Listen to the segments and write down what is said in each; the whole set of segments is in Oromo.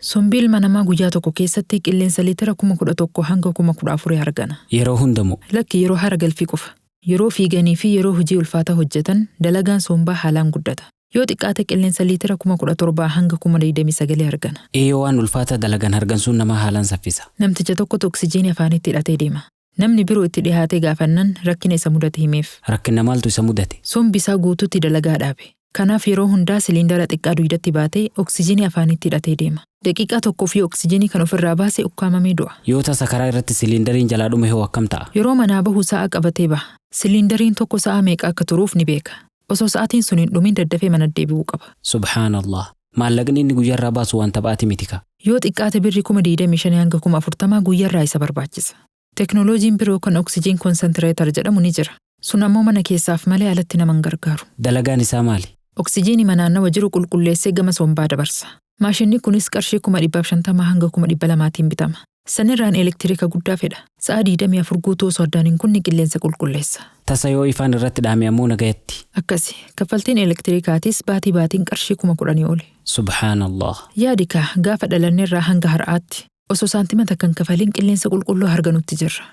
Sombi ilma namaa guyyaa tokko keessatti qilleensa liitira 11,000 hanga 14,000 argana. Yeroo hundamoo? Lakki, yeroo hara galfii qofa. Yeroo fiiganii fi yeroo hojii ulfaataa hojjetan dalagaan sombaa haalaan guddata. Yoo xiqqaate qilleensa liitira 17,000 hanga 29,000 argana. Eeyyoo, waan ulfaataa dalagan hargansuun namaa haalaan saffisa. Namticha tokkotu oksijiinii afaanitti hidhatee deema. Namni biroo itti dhihaatee gaafannan rakkina isa mudate himeef. Rakkina maaltu isa mudate? Sombi isaa guutuutti dalagaa dhaabe. Kanaaf yeroo hundaa siliindara xiqqaa dugdatti baatee oksijiinii afaanitti hidhatee deema. Daqiiqaa tokkoo fi oksijiinii kan ofirraa baase ukkaamamee du'a. Yoo tasa karaa irratti siliindariin jalaa dhume hoo akkam ta'a? Yeroo manaa bahu sa'a qabatee baha. Siliindariin tokko sa'a meeqa akka turuuf ni beeka. Osoo sa'aatiin sun hin dhumin daddafee mana deebi'uu qaba. Subhaanallah. Maallaqni inni guyyaarraa baasu waan taphaati miti ka. Yoo xiqqaate birri 25,000 hanga 40,000 guyyaarraa isa barbaachisa. Teknooloojiin biroo kan oxygen concentrator jedhamu ni jira. Sun ammoo mana keessaaf malee alatti nama hin gargaaru. Dalagaan isaa maali? Oksijiinii naannawa jiru qulqulleessee gama sombaa dabarsa. Maashinni kunis qarshii 150,000 hanga 200,000 bitama. Sanirraan elektiriika guddaa fedha. Sa'a 24 guutuu osoo addaan hin kunne qilleensa qulqulleessa. Tasa yoo ifaan irratti dhaame ammoo nagayatti. Akkasi, kaffaltiin elektiriikaatis baatii baatiin qarshii 10,000 oli. Subhaanallah. Yaadi kaa, gaafa dhalanneerraa hanga har'aatti osoo saantima takka hin kafalin qilleensa qulqulluu harganutti jirra.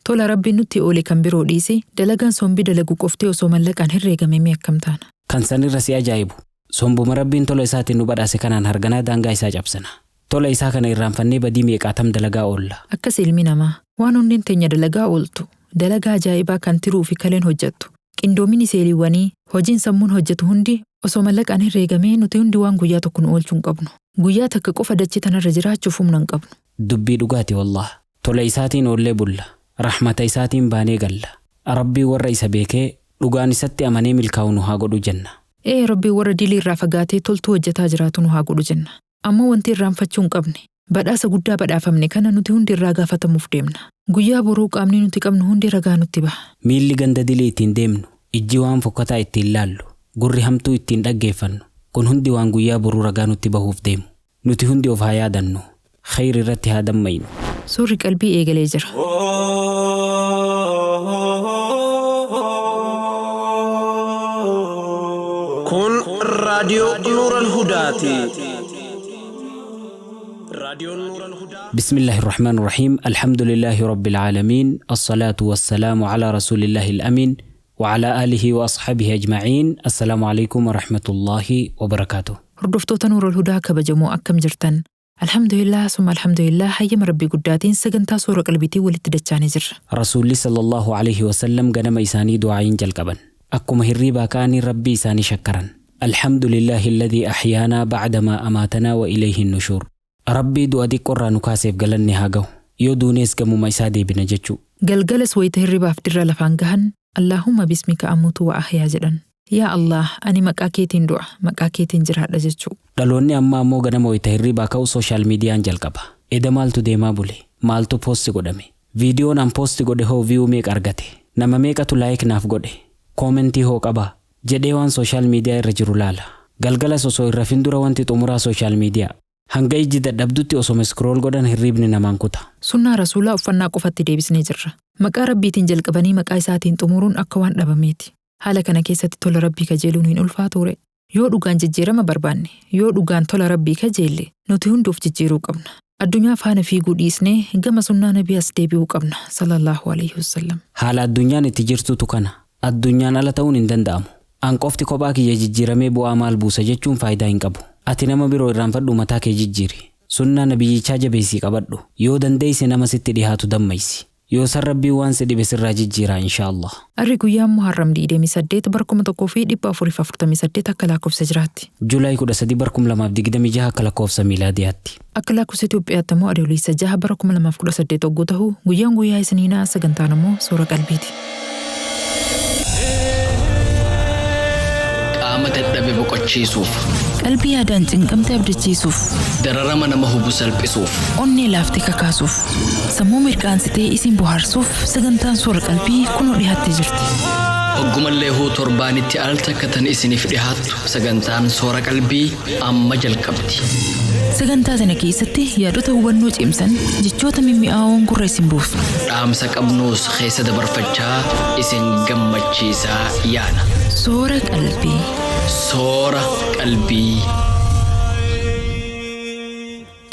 Tola Rabbiin nutti oole kan biroo dhiisi, dalagaan sombii dalagu qoftee osoo mallaqaan herreegame mee akkam taana? Kan sanirra si ajaa'ibu, sombuma Rabbiin tola isaatiin nu badhaase kanaan harganaa daangaa isaa cabsina. Tola isaa kana irraanfannee badii meeqaatam dalagaa oolla. Akkas ilmi namaa waan hundeen teenya dalagaa ooltu, dalagaa ajaa'ibaa kan tiruu fi kaleen hojjettu, qindoomini seeliiwwanii, hojiin sammuun hojjetu hundi osoo mallaqaan herreegamee nuti hundi waan guyyaa tokko nu oolchuu hin qabnu. Guyyaa takka qofa dachee tanarra jiraachuuf humna hin qabnu. Dubbii dhugaati wallah. Tola isaatiin oollee bulla. Rahmata isaatiin baanee galla. Rabbii warra isa beekee dhugaan isatti amanee milkaa'u nu haa godhu jenna. Ee, Rabbii warra dilii irraa fagaatee toltuu hojjetaa jiraatu nu haa godhu jenna. Ammoo wanti irraanfachuu hin qabne, badhaasa guddaa badhaafamne kana nuti hundi irraa gaafatamuuf deemna. Guyyaa boruu qaamni nuti qabnu hundi ragaa nutti baha. Miilli ganda dilii ittiin deemnu, ijji waan fokkataa ittiin laallu, gurri hamtuu ittiin dhaggeeffannu, kun hundi waan guyyaa boruu ragaa nutti bahuuf deemu. Nuti hundi of haa yaadannu. Khayri irratti haa dammaynu. Suurri qalbii eegalee jira. Kun raadiyoo Nuural Hudaati. Raadiyoon Nuural Hudaa. بسم الله الرحمن الرحيم، الحمد لله رب العالمين، الصلاة والسلام على رسول الله الأمين وعلى آله وأصحابه أجمعين. السلام عليكم ورحمة الله وبركاته. Hordoftoota Nuurul Hudaa kabajamoo, akkam jirtan? Alhamdulillah, summa alhamdulillah, hayyama Rabbii guddaatiin sagantaa soora qalbiitiin walitti dachaanii jirra. Rasuulli sallallahu alaihi wasallam ganama isaanii du'aayin jalqaban. Akkuma hirriibaa ka'anii Rabbii isaanii shakkaran. الحمد لله الذي أحيانا بعدما أماتنا وإليه النشور. Rabbii du'a xiqqoorraa nu kaaseef galanni haa gahu. Yoo duunees gamuma isaa deebina jechuu. Galgalas wayita hirribaaf dirra lafaan gahan "اللهم باسمك أموت وأحيا" jedhan. Yaa Allah, ani maqaa keetiin du'a, maqaa keetiin jiraadha jechuu. Dhaloonni ammaa ammoo ganama wayita hirribaa ka'u social miidiyaan jalqaba. Eda maaltu deemaa bule? Maaltu post godhame? Viidiyoon an post godhe hoo view meeqa argate? Nama meeqatu like naaf godhe? Comment hoo qabaa? Jedhee waan social media irra jiru laala. Galgalas osoo hin rafin dura wanti xumuraa social media. Hanga ijji dadhabdutti osoma scroll godhan hirribni namaan kuta. Sunnaa Rasuulaa uffannaa qofatti deebisnee jirra. Maqaa Rabbiitiin jalqabanii maqaa isaatiin xumuruun akka waan dhabameeti. Haala kana keessatti tola Rabbii kajeeluun hin ulfaatuure. Yoo dhugaan jijjiirama barbaanne, yoo dhugaan tola Rabbii kajeelle, nuti hundi of jijjiiruu qabna. Addunyaa faana fiiguu dhiisnee gama sunnaa Nabii as deebi'uu qabna. Sallallahu alaihi wasallam. Haala addunyaan itti jirtutu kana. Addunyaan ala ta'uun hin danda'amu. An qofti kophaa kiyya jijjiiramee bu'aa maal buusa jechuun faayidaa hin qabu. Ati nama biroo irraanfadhu, mataa kee jijjiiri. Sunnaa nabiyyichaa jabeessii qabadhu. Yoo dandeesse nama sitti dhihaatu dammaysi. Yoo san Rabbiin waan si dhibe sirraa jijjiiraa, insha Allah. Arri guyyaa Muharram 28 bara 1448 akka lakkoofsa jiraatti. Juulaay 13 bara 2026 akka lakkoofsa miilaadiyaatti. Akka lakkoofsa Itoophiyaatti immoo Adoolessa 6 bara 2018 yogguu ta'u, guyyaan guyyaa Isniinaa, sagantaan immoo soora qalbiiti. Qaama dadhabe boqochiisuuf, Qalbii yaadaan cinqamte abdachiisuuf, dararama nama hubu salphisuuf, onnee laaftee kakaasuuf, sammuu mirqaansitee isin bohaarsuuf sagantaan soora qalbii kunoo dhiyaattee jirti. Hoggumallee huu torbaanitti al takka tan isiniif dhihaattu sagantaan soora qalbii amma jalqabdi. Sagantaa sana keessatti yaadota hubannoo cimsan, jechoota mimmi'aawoon gurra isin buufna. Dhaamsa qabnuus keessa dabarfachaa isin gammachiisaa yaana. Soora qalbii. Soora qalbii.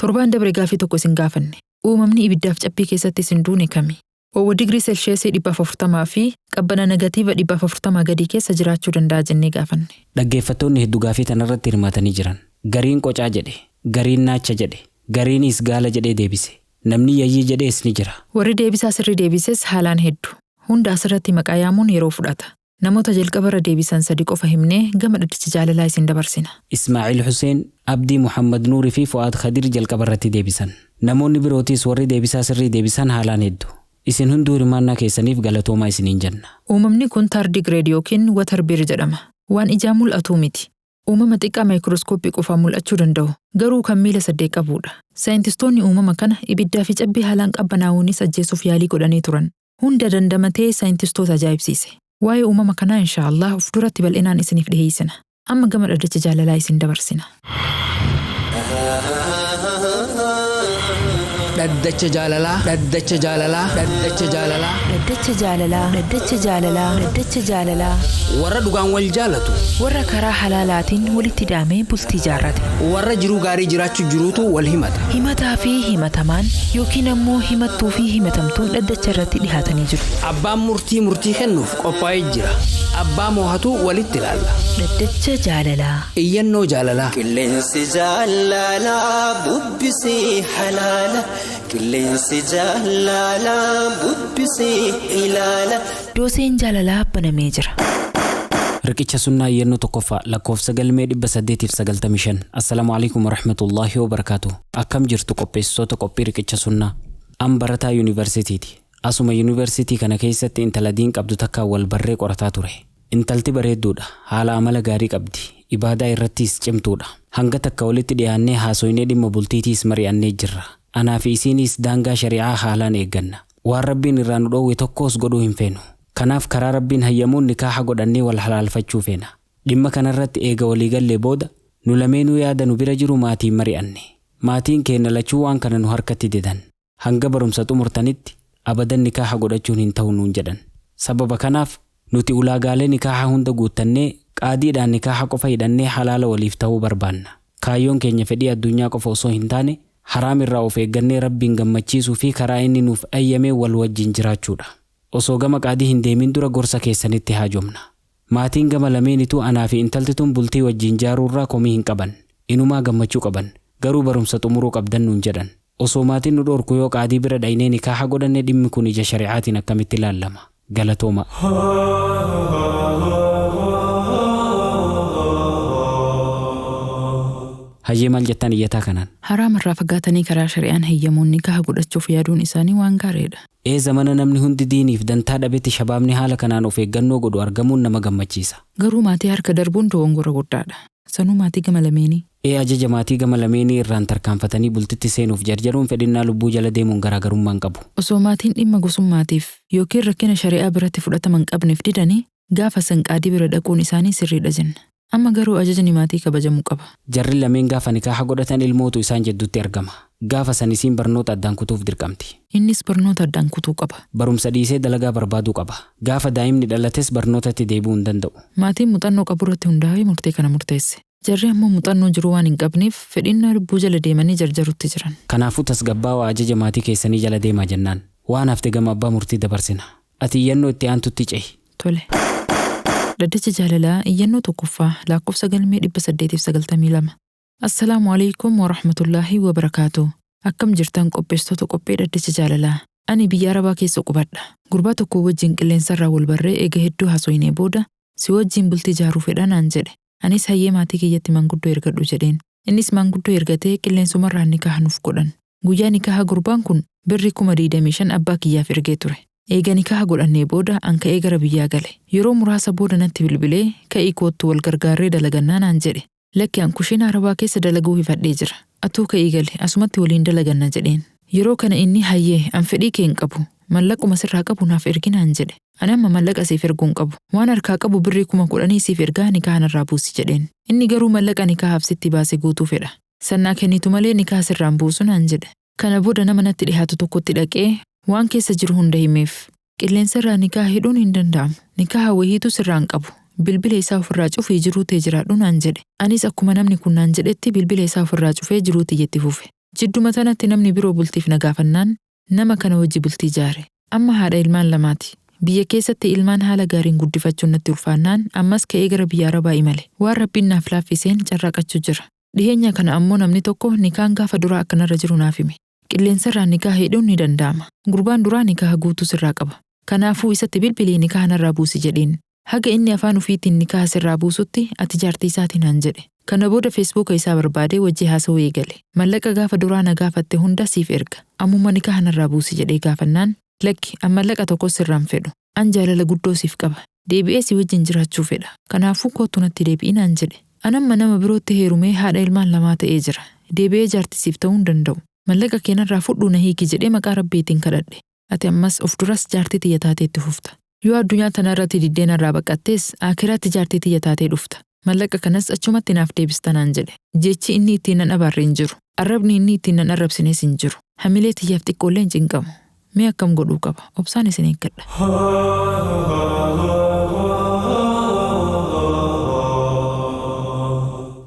Torbaan dabre gaafii tokko isin gaafanne. Uumamni ibiddaaf cabbii keessatti isin duune kami? Oowwa digirii seelsheesii 440 fi qabbana negatiiva 440 gadii keessa jiraachuu danda'a jennee gaafanne. Dhaggeeffattoonni hedduu gaafii tanarratti hirmaatanii jiran. Gariin qocaa jedhe, gariin naacha jedhe, gariinis gaala jedhee deebise. Namni yayyii jedhees ni jira. Warri deebisaa sirrii deebises haalaan hedduu. Hunda asirratti maqaa yaamuun yeroo fudhata. Namoota jalqabarra deebisan sadi qofa himnee gama dhaddacha jaalalaa isin dabarsina. Ismaa'il Huseen, Abdii Muhammad Nuurii fi Fu'aad Khadir jalqabarratti deebisan. Namoonni birootis warri deebisaa sirrii deebisan haalaan hedduu. Isin hunduu hirmaannaa keessaniif galatoomaa isiniin jenna. Uumamni kun tardigrade yookiin water bear jedhama. Waan ijaan mul'atu miti. Uumama xiqqaa maayikirooskooppii qofaan mul'achuu danda'u, garuu kan miila saddeet qabudha. Saayintistoonni uumama kana ibiddaa fi cabbii haalaan qabbanaa'uunis ajjeesuuf yaalii godhanii turan. Hunda dandamatee saayintistoota ajaa'ibsiise. Waa'ee uumama kanaa inshaallah of duratti bal'inaan isiniif dhiheessina. Amma gama dhaddacha jaalalaa isin dabarsina. Dhaddacha jaalalaa. Dhaddacha jaalalaa. Dhaddacha jaalalaa. Dhaddacha jaalalaa. Dhaddacha jaalalaa. Dhaddacha jaalalaa. Warra dhugaan wal jaalatu. Warra karaa halaalaatiin walitti hidhamee bultii jaarrate. Warra jiruu gaarii jiraachuu jiruutu wal himata. Himataa fi himatamaan yookiin ammoo himattuu fi himatamtuun dhaddacha irratti dhihaatanii jiru. Abbaan murtii murtii kennuuf qophaa'ee jira. Abbaa moohatu walitti ilaalla. Dhaddacha jaalalaa. Iyyannoo jaalalaa. Qilleensi jaalalaa bubbisee halaala. Qilleensi jaalalaa bubbisee ilaala. Dooseen jaalalaa banamee jira. Riqicha sunnaa iyyannoo tokkoffaa lakkoofsa galmee 895. Assalaamu alaikum warahmatullaahi wabarakaatu. Akkam jirtu qopheessitoota qophii riqicha sunnaa? An barataa yuunivarsiitiiti. Asuma yuunivarsiitii kana keessatti intala diin qabdu takkaan wal barree qorataa ture. Intalti bareedduudha. Haala amala gaarii qabdi. Ibaadaa irrattis cimtuudha. Hanga takka walitti dhiyaannee haasoynee dhimma bultiitiis mari'annee jirra. Anaa fi isiinis daangaa shari'aa haalaan eegganna. Waan rabbiin irraa nu dhoowwe tokkos godhuu hin feenu. Kanaaf karaa rabbiin hayyamuun nikaaha godhannee wal halaalfachuu feena. Dhimma kanarratti eega waliigallee booda nu lameenuu yaada nu bira jiru maatiin mari'anne. Maatiin keenya lachuu waan kana nu harkatti didan. Hanga barumsa xumurtanitti abadan nikaaha godhachuun hin ta'u nuun jedhan. Sababa kanaaf nuti ulaagaalee nikaaha hunda guuttannee qaadiidhaan nikaaha qofa hidhannee halaala waliif ta'uu barbaanna. Kaayyoon keenya fedhii addunyaa qofa osoo hin taane haraam irraa of eeggannee rabbiin gammachiisuu fi karaa inni nuuf ayyamee wal wajjin jiraachuudha. Osoo gama qaadii hin deemin dura gorsa keessanitti haajomna. Maatiin gama lameenituu anaa fi intalti tun bultii wajjin jaaruurraa komii hin qaban. Inumaa gammachuu qaban. Garuu barumsa xumuruu qabdan nuun jedhan. Osoo maatiin nu dhorku yoo qaadii bira dhaynee nikaaha godhanne dhimmi kun ija shari'aatiin akkamitti ilaallama? Galatooma. Hayyee maal jettan iyyataa kanaan? Haraam irraa fagaatanii karaa shari'aan hayyamuun nikaaha godhachuuf yaaduun isaanii waan gaariidha. Ee zamana namni hundi diiniif dantaa dhabetti shabaabni haala kanaan of eeggannoo godhu argamuun nama gammachiisa. Garuu maatii harka darbuun dogongora guddaadha. Sanuu maatii gama lameenii. Ee ajaja maatii gama lameenii irraan tarkaanfatanii bultitti seenuuf jarjaruun fedhinnaa lubbuu jala deemuun garaagarummaa hin qabu. Osoo maatiin dhimma gosummaatiif yookiin rakkina shari'aa biratti fudhatama hin qabneef didanii gaafa san qaadii bira dhaquun isaanii sirriidha jenna. Amma garuu ajajni maatii kabajamuu qaba. Jarri lameen gaafa nikaaha godhatan ilmootu isaan jidduutti argama. Gaafa san isiin barnoota addaan kutuuf dirqamti. Innis barnoota addaan kutuu qaba. Barumsa dhiisee dalagaa barbaaduu qaba. Gaafa daa'imni dhalates barnootatti deebi'uu hin danda'u. Maatiin muuxannoo qabu irratti hundaa'ee murtee kana murteesse. Jarri ammoo muuxannoo jiru waan hin qabneef fedhinnaa lubbuu jala deemanii jarjarutti jiran. Kanaafuu tasgabbaa'aa ajaja maatii keessanii jala deemaa jennaan. Waan hafte gama abbaa murtii dabarsina. Ati iyyannoo itti aantutti cehi. Tole. Dhaddacha jaalalaa iyyannoo tokkoffaa lakkoofsa galmee 892. Assalaamu alaikum warahmatullaahi wabarakaatu. Akkam jirtan qopheessitoota qophii dhaddacha jaalalaa. Ani biyya Arabaa keessa qubadha. Gurbaa tokko wajjin qilleensarraa wal barree eega hedduu haasofnee booda si wajjin bultii ijaaruu fedha naan jedhe. Anis hayyee maatii kiyyatti manguddoo ergadhu jedheen. Innis manguddoo ergatee qilleensumarraa nikaaha nuuf godhan. Guyyaa nikaaha gurbaan kun birri 25,000 abbaa kiyyaaf ergee ture. Eega nikaaha godhannee booda an ka'ee gara biyyaa gale. Yeroo muraasa booda natti bilbilee ka'ii koottu wal gargaarree dalagannaa naan jedhe. Lakki an kushiina Arabaa keessa dalaguu hifadhee jira. Atuu ka'ii gale asumatti waliin dalaganna jedheen. Yeroo kana inni hayyee an fedhii kee hin qabu. Mallaquma sirraa qabu naaf ergi naan jedhe. Ani amma mallaqa siif erguu hin qabu. Waan harkaa qabu birrii 10,000 siif ergaa nikaaha narraa buusi jedheen. Inni garuu mallaqa nikaahaaf sitti baase guutuu fedha. Sannaa kennitu malee nikaaha sirraan buusu naan jedhe. Kana booda nama natti dhihaatu tokkotti dhaqee waan keessa jiru hunda himeef. Qilleensa irraa nikaaha hidhuun hin danda'amu. Nikaaha wayiitu sirraa hin qabu. Bilbila isaa ofirraa cufii jiruu ta'e jiraadhu naan jedhe. Anis akkuma namni kun naan jedhetti bilbila isaa ofirraa cufee jiruu tiyyetti fufe. Jidduma tanatti namni biroo bultiif na gaafannaan nama kana wajji bultii ijaare. Amma haadha ilmaan lamaati. Biyya keessatti ilmaan haala gaariin guddifachuun natti ulfaannaan ammas ka'ee gara biyya Arabaa imale. Waan Rabbiin naaf laaffiseen carraaqachuu jira. Dhiheenya kana ammoo namni tokko nikaan gaafa duraa akkanarra jiru naaf hime. Qilleensarraa nikaa hidhuun ni danda'ama. Gurbaan duraa nikaa guutuu sirraa qaba. Kanaafuu isatti bilbilee nikaa narraa buusi jedheen. Haga inni afaan ofiitiin nikaa sirraa buusutti ati jaartii isaatiin naan jedhe. Kana booda feesbuuka isaa barbaadee wajji haasawuu eegale. Mallaqa gaafa duraa na gaafatte hunda siif erga. Ammuma nikaa narraa buusi jedhee gaafannaan lakki an mallaqa tokko sirraan fedhu. An jaalala guddoo siif qaba. Deebi'ee si wajjin jiraachuu fedha. Kanaafuu kootu natti deebi'i naan jedhe. An amma nama birootti heerumee haadha ilmaan lamaa ta'ee jira. Deebi'ee jaartii siif ta'uu hin danda'u. Mallaqa keenarraa fudhuu na hiiki jedhee maqaa Rabbiitiin kadhadhe. Ati ammas of duras jaartii tiyya taatee itti fufta. Yoo addunyaa tanarratti diddeen irraa baqattees akiraatti jaartii tiyya taatee dhufta. Mallaqa kanas achumatti naaf deebista naan jedhe. Jechi inni ittiin nan abaarre hin jiru. Arrabni inni ittiin nan arrabsines hin jiru. Hamilee tiyyaaf xiqqoollee hin cinqamu. Mee akkam godhuu qaba? Obsaan isin eeggadha.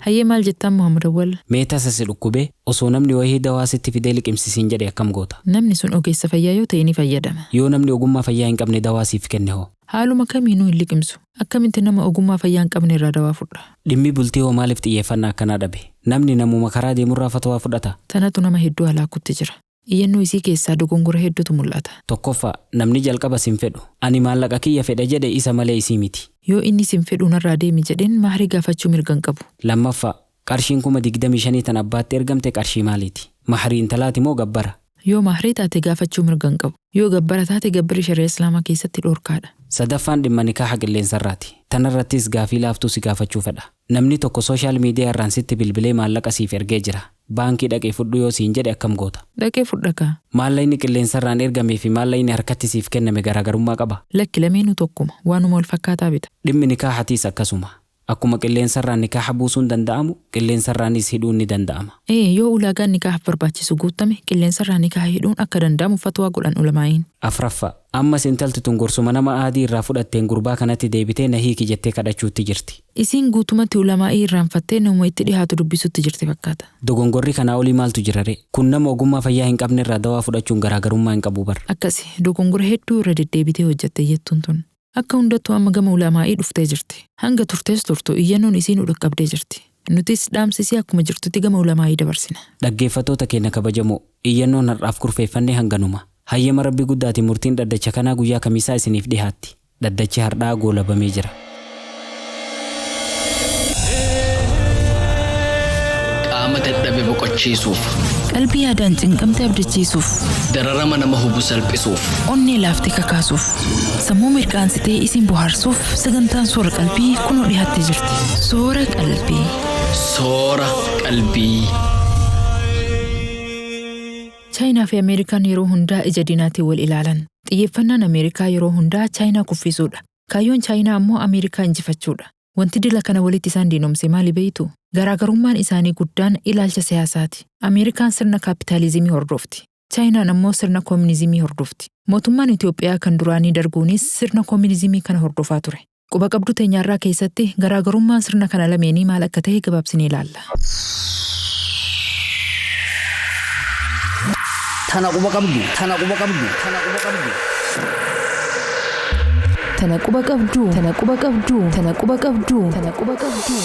Hayyee maal jettaan Muhammad Awwal? Mee tasa si dhukkubee osoo namni wayii dawaa sitti fidee liqimsisiin jedhe akkam goota? Namni sun ogeessa fayyaa yoo ta'e ni fayyadama. Yoo namni ogummaa fayyaa hin qabne dawaa siif kenne hoo? Haaluma kamiinuu hin liqimsu. Akkamitti nama ogummaa fayyaa hin qabne irraa dawaa fudha? Dhimmi bultii hoo maaliif xiyyeeffannaa akkanaa dhabe? Namni namuma karaa deemurraa fatwaa fudhata. Tanatu nama hedduu halaakutti jira. Iyyannoo isii keessaa dogongora hedduutu mul'ata. Tokkoffaa namni jalqaba sin fedhu. Ani maallaqa kiyya fedha jedhe isa malee isii miti. Yoo inni sin fedhu narraa deemi jedheen maarii gaafachuu mirga hin qabu. Lammaffaa qarshiin 25,000 tan abbaatti ergamte qarshii maaliiti? Mahrii intalaati moo gabbara? Yoo mahrii taate gaafachuu mirga hin qabu. Yoo gabbara taate gabbarri shari'a Islaamaa keessatti dhoorkaadha. Sadaffaan dhimma nikaaha qilleensarraati. Tanarrattis gaafii laaftuu si gaafachuu fedha. Namni tokko sooshaal miidiyaa irraan sitti bilbilee maallaqa siif ergee jira. Baankii dhaqee fudhu yoo siin jedhe akkam goota? Dhaqee fudha kaa. Maallaqni qilleensarraan ergamee fi maallaqni harkatti siif kenname garaagarummaa qaba. Lakki lameenuu tokkuma waanuma wal fakkaataa bita. Dhimmi nikaahatiis akkasuma. Akkuma qilleensarraan nikaaha buusuun danda'amu qilleensarraanis hidhuun ni danda'ama. Ee yoo ulaagaan nikaahaaf barbaachisu guutame qilleensarraa nikaaha hidhuun akka danda'amu fatwaa godhan ulamaa'iin. Afraffaa ammas intalti tun gorsuma nama aadii irraa fudhatteen gurbaa kanatti deebitee na hiiki jettee kadhachuutti jirti. Isiin guutumatti ulamaa'ii irraanfattee nama itti dhihaatu dubbisutti jirti fakkaata. Dogongorri kanaa olii maaltu jira ree? Kun nama ogummaa fayyaa hin qabne irraa dawaa fudhachuun garaagarummaa hin qabu bara. Akkasi dogongora hedduu irra deddeebitee hojjatte jettuun tun. Akka hundattuu amma gama ulamaa'ii dhuftee jirti. Hanga turtees turtu iyyannoon isiin nu dhaqqabdee jirti. Nutis dhaamsisii akkuma jirtutti gama ulamaa'ii dabarsina. Dhaggeeffattoota keenya kabajamoo iyyannoon har'aaf kurfeeffannee hanganuma. Hayyama Rabbii guddaatiin murtiin dhaddacha kanaa guyyaa kamiisaa isiniif dhihaatti. Dhaddachi har'aa goolabamee jira. Qaama dadhabe boqochiisuuf. Qalbii yaadaan cinqamte abdachiisuuf. Dararama nama hubu salphisuuf. Onnee laaftee kakaasuuf. Sammuu mirqaansitee isin bohaarsuuf sagantaan soora qalbii kunoo dhiyaattee jirti. Soora qalbii. Soora qalbii. Chaayinaa fi Ameerikaan yeroo hundaa ija diinaatiin wal ilaalan. Xiyyeeffannaan Ameerikaa yeroo hundaa Chaayinaa kuffisuudha. Kaayyoon Chaayinaa ammoo Ameerikaa injifachuudha. Wanti dila kana walitti isaan diinomse maali beektu? Garaagarummaan isaanii guddaan ilaalcha siyaasaati. Ameerikaan sirna kaapitaalizimii hordofti. Chaayinaan ammoo sirna koominizimii hordofti. Mootummaan Itoophiyaa kan duraanii darguunis sirna koominizimii kana hordofaa ture. Quba qabdu teenyaarraa keessatti garaagarummaan sirna kana lameenii maal akka ta'e gabaabsinee ilaalla. Tana quba qabdu. Tana quba qabdu. Tana quba qabdu. Tana quba qabdu. Tana quba qabdu. Tana quba qabdu. Tana quba qabdu.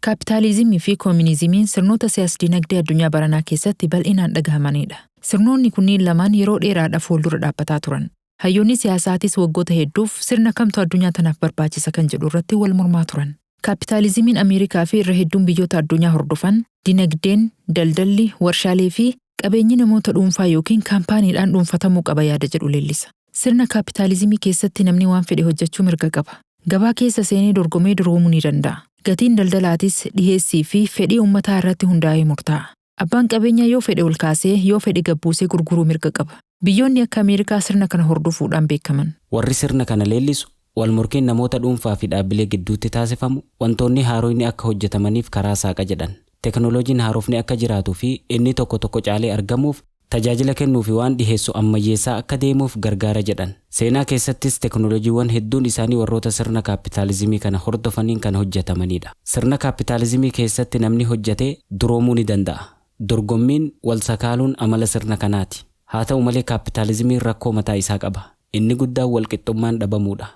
Kaapitaalizimii fi koominizimiin sirnoota siyaas-dinagdee addunyaa baranaa keessatti bal'inaan dhagahamanidha. Sirnoonni kunniin lamaan yeroo dheeraadhaaf fuuldura dhaabbataa turan. Hayyoonni siyaasaatis waggoota hedduuf sirna kamtu addunyaa tanaaf barbaachisa kan jedhu irratti wal mormaa turan. Kaapitaalizimiin Ameerikaa fi irra hedduun biyyoota addunyaa hordofan dinagdeen, daldalli, warshaalee fi qabeenyi namoota dhuunfaa yookiin kaampaaniidhaan dhuunfatamuu qaba yaada jedhu leellisa. Sirna kaapitaalizimii keessatti namni waan fedhe hojjechuu mirga qaba. Gabaa keessa seenee dorgomee duroomuu ni danda'a. Gatiin daldalaatis dhiheessii fi fedhii uummataa irratti hundaa'ee murtaa'a. Abbaan qabeenyaa yoo fedhe ol kaasee yoo fedhe gabbuusee gurguruu mirga qaba. Biyyoonni akka Ameerikaa sirna kana hordofuudhaan beekaman. Warri sirna kana leellisu wal morkiin namoota dhuunfaa fi dhaabbilee gidduutti taasifamu wantoonni haaroonni akka hojjetamaniif karaa saaqa jedhan. Teknooloojiin haarofni akka jiraatuu fi inni tokko tokko caalee argamuuf tajaajila kennuu fi waan dhiheessu ammayyeessaa akka deemuuf gargaara jedhan. Seenaa keessattis teknooloojiiwwan hedduun isaanii warroota sirna kaapitaalizimii kana hordofaniin kan hojjetamanidha. Sirna kaapitaalizimii keessatti namni hojjetee duroomuu ni danda'a. Dorgommiin wal sakaaluun amala sirna kanaati. Haa ta'u malee kaappitaalizimiin rakkoo mataa isaa qaba. Inni guddaan walqixxummaan dhabamuudha.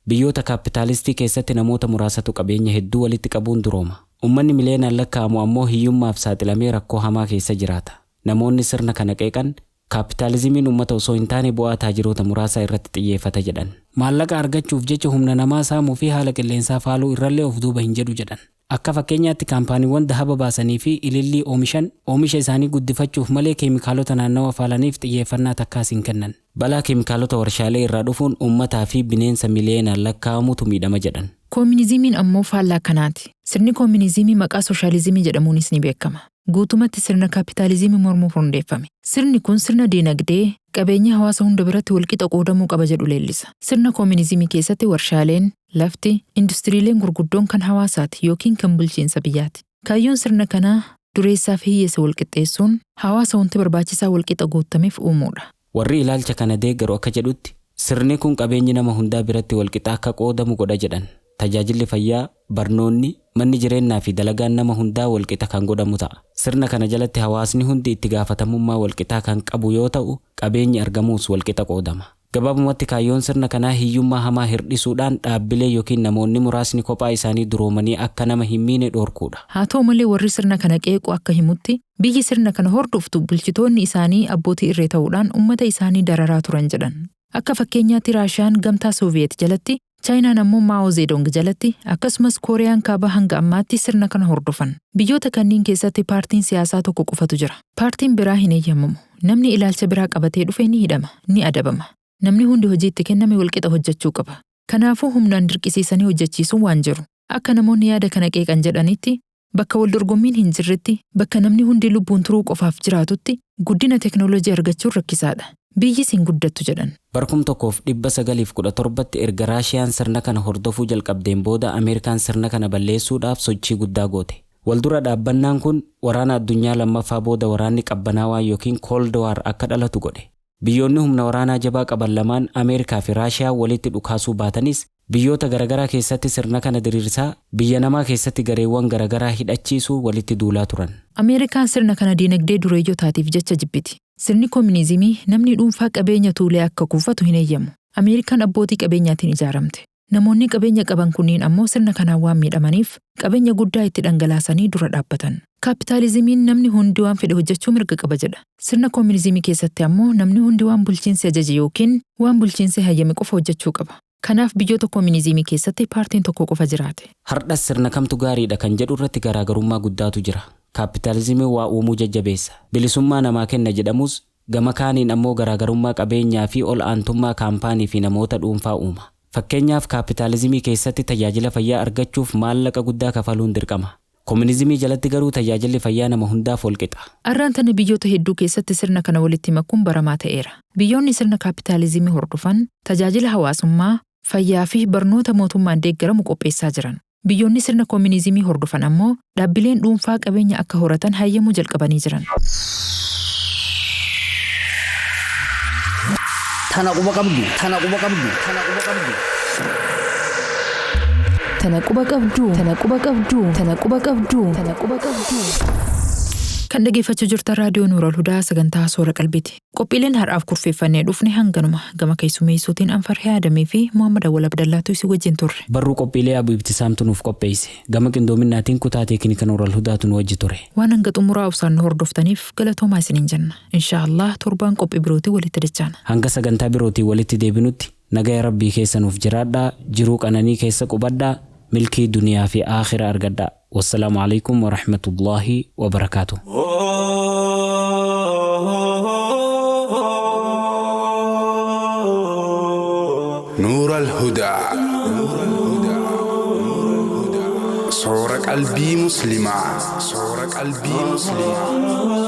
Biyyoota kaappitaalistii keessatti namoota muraasatu qabeenya hedduu walitti qabuun durooma. Uummanni miliyoonaan lakkaa'amu ammoo hiyyummaaf saaxilamee rakkoo hamaa keessa jiraata. Namoonni sirna kana qeeqan kaappitaalizimiin uummata osoo hin taane bu'aa taajiroota muraasaa irratti xiyyeeffata jedhan. Maallaqa argachuuf jecha humna namaa saamuu fi haala qilleensaa faaluu irrallee of duuba hin jedhu jedhan. Akka fakkeenyaatti kaampaaniiwwan dahaba baasanii fi ilillii oomishan oomisha isaanii guddifachuuf malee keemikaalota naannawa faalaniif xiyyeeffannaa takkaas hin kennan. Balaa keemikaalota warshaalee irraa dhufuun uummataa fi bineensa miliyoonaan lakkaa'amutu miidhama jedhan. Koominizimiin ammoo faallaa kanaati. Sirni koominizimii maqaa sooshaalizimii jedhamuunis ni beekama. Guutumatti sirna kaapitaalizimii mormuuf hundeeffame. Sirni kun sirna diinagdee qabeenya hawaasa hunda biratti walqixa qoodamuu qaba jedhu leellisa. Sirna koominizimii keessatti warshaaleen, lafti, industiriileen gurguddoon kan hawaasaati yookiin kan bulchiinsa biyyaati. Kaayyoon sirna kanaa dureessaa fi hiyyeessa walqixxeessuun hawaasa wanti barbaachisaa walqixa guutameef uumuudha. Warri ilaalcha kana deeggaru akka jedhutti sirni kun qabeenyi nama hundaa biratti walqixa akka qoodamu godha jedhan. Tajaajilli fayyaa, barnoonni, manni jireenyaa fi dalagaan nama hundaa walqixa kan godhamu ta'a. Sirna kana jalatti hawaasni hundi itti gaafatamummaa walqixaa kan qabu yoo ta'u, qabeenyi argamuus walqixa qoodama. Gabaabumatti kaayyoon sirna kanaa hiyyummaa hamaa hirdhisuudhaan dhaabbilee yookiin namoonni muraasni kophaa isaanii duroomanii akka nama hin miine dhorkuudha. Haa ta'u malee warri sirna kana qeequ akka himutti biyyi sirna kana hordoftu bulchitoonni isaanii abbootii irree ta'uudhaan uummata isaanii dararaa turan jedhan. Akka fakkeenyaatti Raashiyaan gamtaa Sooviyeet jalatti, Chaayinaan ammoo Maa'oo Zeedong jalatti, akkasumas Kooriyaan kaabaa hanga ammaatti sirna kana hordofan. Biyyoota kanneen keessatti paartiin siyaasaa tokko qofatu jira. Paartiin biraa hin eeyyamamu. Namni ilaalcha biraa qabatee dhufe ni hidhama, ni adabama. Namni hundi hojii itti kenname walqixa hojjechuu qaba. Kanaafuu humnaan dirqisiisanii hojjechiisuun waan jiru. Akka namoonni yaada kana qeeqan jedhanitti bakka wal dorgommiin hin jirretti, bakka namni hundi lubbuun turuu qofaaf jiraatutti guddina teknooloojii argachuun rakkisaadha. Biyyis hin guddattu jedhan. Barkum tokkoof 1917tti erga Raashiyaan sirna kana hordofuu jalqabdeen booda Ameerikaan sirna kana balleessuudhaaf sochii guddaa goote. Waldura dhaabbannaan kun waraana addunyaa lammaffaa booda waraanni qabbanaawaa yookiin Cold War akka dhalatu godhe. Biyyoonni humna waraanaa jabaa qaban lamaan Ameerikaa fi Raashiyaa walitti dhukaasuu baatanis biyyoota garaagaraa keessatti sirna kana diriirsaa biyya namaa keessatti gareewwan garaagaraa hidhachiisuu walitti duulaa turan. Ameerikaan sirna kana diinagdee dureeyyotaatiif jecha jibbiti. Sirni koominizimii namni dhuunfaa qabeenya tuulee akka kuufatu hin eeyyamu. Ameerikaan abbootii qabeenyaatiin ijaaramte. Namoonni qabeenya qaban kunniin ammoo sirna kanaan waan miidhamaniif qabeenya guddaa itti dhangalaasanii dura dhaabbatan. Kaapitaalizimiin namni hundi waan fedhe hojjechuu mirga qaba jedha. Sirna koominizimii keessatti ammoo namni hundi waan bulchiinsi ajaje yookiin waan bulchiinsi hayyame qofa hojjechuu qaba. Kanaaf biyyoota koominizimii keessatti paartiin tokko qofa jiraate. Hardhas sirna kamtu gaariidha kan jedhu irratti garaagarummaa guddaatu jira. Kaapitaalizimiin waa uumuu jajjabeessa. Bilisummaa namaa kenna jedhamus gama kaaniin ammoo garaagarummaa qabeenyaa fi ol aantummaa kaampaanii fi namoota dhuunfaa uuma. Fakkeenyaaf kaapitaalizimii keessatti tajaajila fayyaa argachuuf maallaqa guddaa kafaluun dirqama. Koominizimii jalatti garuu tajaajilli fayyaa nama hundaaf walqixa. Arraan tana biyyoota hedduu keessatti sirna kana walitti makuun baramaa ta'eera. Biyyoonni sirna kaapitaalizimii hordofan tajaajila hawaasummaa, fayyaa fi barnoota mootummaan deeggaramu qopheessaa jiran. Biyyoonni sirna koominizimii hordofan ammoo dhaabbileen dhuunfaa qabeenya akka horatan hayyamuu jalqabanii jiran. Tana quba qabdu. Tana quba qabdu. Tana quba qabdu. Tana quba qabdu. Tana quba qabdu. Tana quba qabdu. Tana quba qabdu. Kan dhaggeeffachuu jirtan raadiyoo Nuural Hudaa sagantaa Soora Qalbiiti. Qophiileen har'aaf kurfeeffannee dhufne hanganuma gama keessummeessuutiin Anfarhee Adamii fi Muhammad Awwal Abdallaatu isin wajjin turre. Barruu qophiilee Abu Ibtisaamtu nuuf qopheesse. Gama qindoominnaatiin kutaa teeknika Nuural Hudaatu nu wajji ture. Waan hanga xumuraa obsaan nu hordoftaniif galatoomaa isiniin jenna. Inshaallah torbaan qophii birootii walitti dachaana. Hanga sagantaa birootii walitti deebinutti nagaya rabbii keessa nuuf jiraadhaa, jiruu qananii keessa qubadhaa, milkii duniyaa fi aakhira argadhaa. Wassalaamu alaikum wa rahmatullaahi wa barakaatuh. نور الهدى صور قلبي مسلمة صور قلبي مسلمة.